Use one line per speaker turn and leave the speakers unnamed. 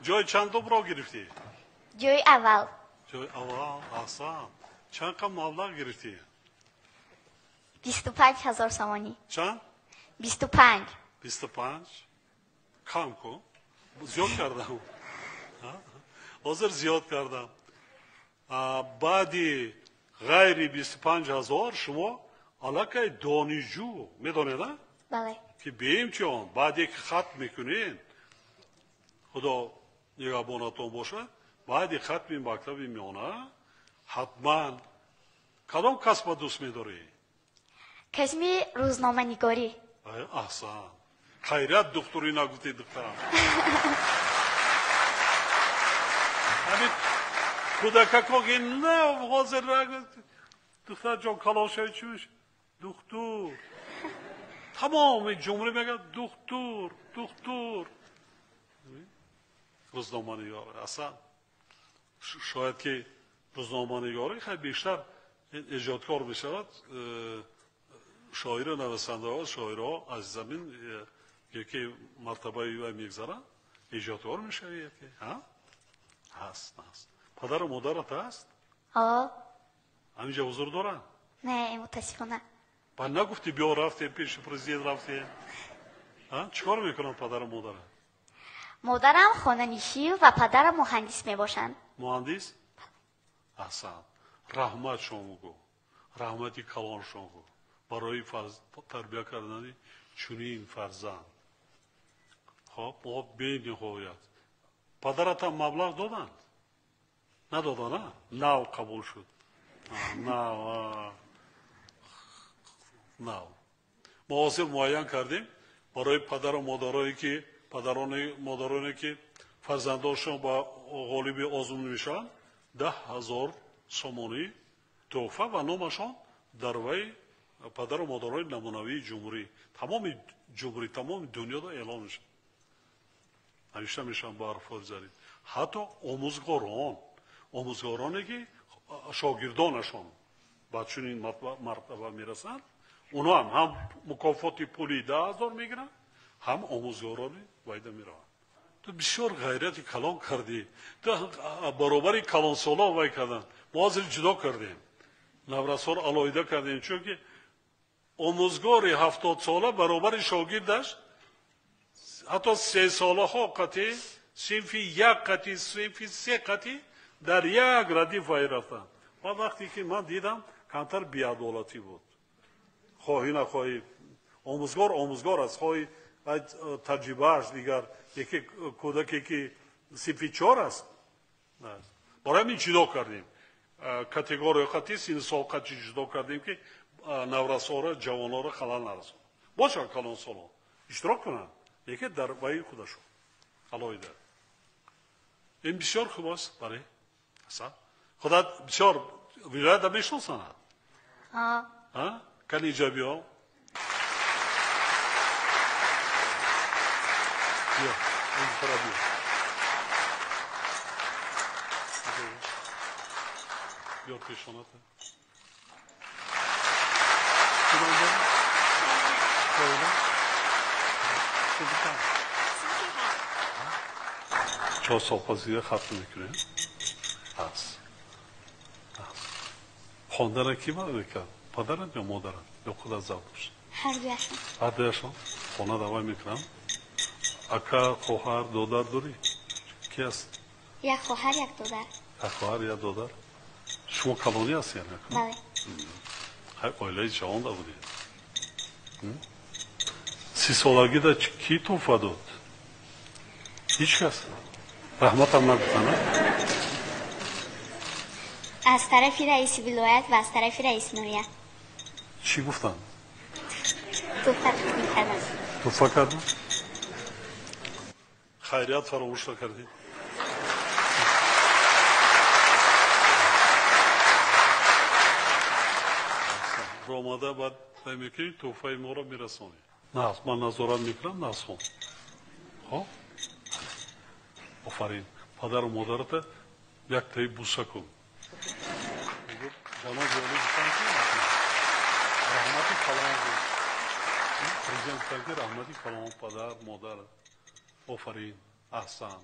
Ҷои чандумро гирифтӣ?
Ҷои аввал.
Ҷои аввал, аҳсан. Чанд қам маблағ гирифтӣ?
25 ҳазор сомонӣ.
Чанд?
25.
25? Кам кун. Зиёд кардам. Ҳозир зиёд кардам. Баъди ғайри 25 ҳазор шумо аллакай донишҷӯ медонед, а?
Бале.
Ки беимтиҳон баъде ки хатм мекунед, Худо нигаҳбонатон бошад, баъди хатми мактаби миёна ҳатман кадом касба дӯст медорӣ?
Касби рӯзноманигорӣ.
Аҳсан. Хайрият духтурӣ нагуфтӣ, духтарам. Ҳамин кӯдакако ки нав ҳозир духтарҷон калон шавӣ чӣ мешавӣ? Духтур. Тамоми ҷумла мегӯяд духтур, духтур. Рӯзноманигор. Аслан шояд ки рӯзноманигорӣ хеле бештар эҷодкор мешавад. Шоиру нависандаҳо, шоирҳо аз замин яке мартабаи вай мегзаранд, эҷодкор мешавад яке. Ҳаст, ҳаст. Падару модарат ҳаст?
Ҳо.
Ҳаминҷа ҳузур доранд?
Не, мутаассифона.
Баъд нагуфтӣ биё рафтем пеши президент рафтем? Чӣ кор мекунанд падару модарат?
Модарам хонанишин ва падарам муҳандис мебошанд.
Муҳандис? Аҳсан. Раҳмат шумо гӯ. Раҳмати калон шумо гӯ. Барои тарбия кардани чунин фарзанд. Хоб, мо бениҳоят. Падаратам маблағ доданд? Надоданд, а? Нав қабул шуд. Нав, нав. Мо ҳозир муайян кардем барои падару модарое ки модароне ки фарзандоншон ба ғолиби озмун мешаванд, 10 ҳазор сомонӣ тӯҳфа ва номашон дар вай падару модарони намунавии ҷумҳурӣ, тамоми ҷумҳурӣ, тамоми дунёда эълон мешавад. Навишта мешаванд ба ҳарфҳои зарин. Ҳатто омӯзгорон, омӯзгороне ки шогирдонашон ба чунин мартаба мерасанд, онҳо ҳам мукофоти пули 10 ҳазор мегиранд, ҳам омӯзгорони вайда мераванд. Ту бисёр ғайрати калон кардӣ. Ту баробари калонсолон вай карданд. Мо ҳозир ҷудо кардем. Наврасҳоро алоҳида кардем, чунки омӯзгори 70 сола баробари шогирдаш ҳатто 3 солаҳо қатъи синфи 1 қатъи синфи 3 қатъи дар як радиф вай рафтанд. Ва вақте ки ман дидам, камтар беадолатӣ буд. Хоҳӣ нахоҳӣ, омӯзгор омӯзгор аст, хоҳӣ таҷрибааш дигар, яке кӯдаке ки синфи 4 аст. Барои ҳамин ҷудо кардем. Категория қатъи синну сол қатъи ҷудо кардем ки наврасҳоро, ҷавонҳоро халал нарасонад. Бошад калонсолон иштирок кунанд, лекин дар ваи худашон алоҳида. Ин бисёр хуб аст. Бале, ҳасан. Худат бисёр вилоятда мешиносанад?
Ҳа.
Кани инҷа биё. Биё, ин тараф биё. Биё пешоната. Чор сол пас дига хатм мекунем. Ҳаст. Хондана ки ман мекард? Падарат ё модарат? Ё худат завқ дошт?
Ҳардуяшон.
Ҳардуяшон? Хона давай мекунам. Ака, хоҳар, додар дорӣ? Ки аст?
Як хоҳар, як додар.
Як хоҳар, як додар. Шумо калонӣ ҳастед, яъне?
Бале.
Хай, оилаи ҷавонда будед. 30 солагида кӣ тӯҳфа дод? Ҳеҷ кас. Раҳматам нагуфтан, а?
Аз тарафи раиси вилоят ва аз тарафи раиси ноҳия.
Чӣ гуфтанд?
Тӯҳфа тақдим карданд.
Тӯҳфа карданд? Хайрият фаромӯш накардед? Ромада баъд вай мекунӣ, тӯҳфаи моро мерасонӣ. Нағз, ман назорат мекунам, нағз хон. Хоб? Офарин. Падару модарата яктаи буса кун. Ҷаноби олӣ гуфтанд ки раҳмати калон буд. Президент гуфтанд ки раҳмати калон падар, модар. Офарин, аҳсан.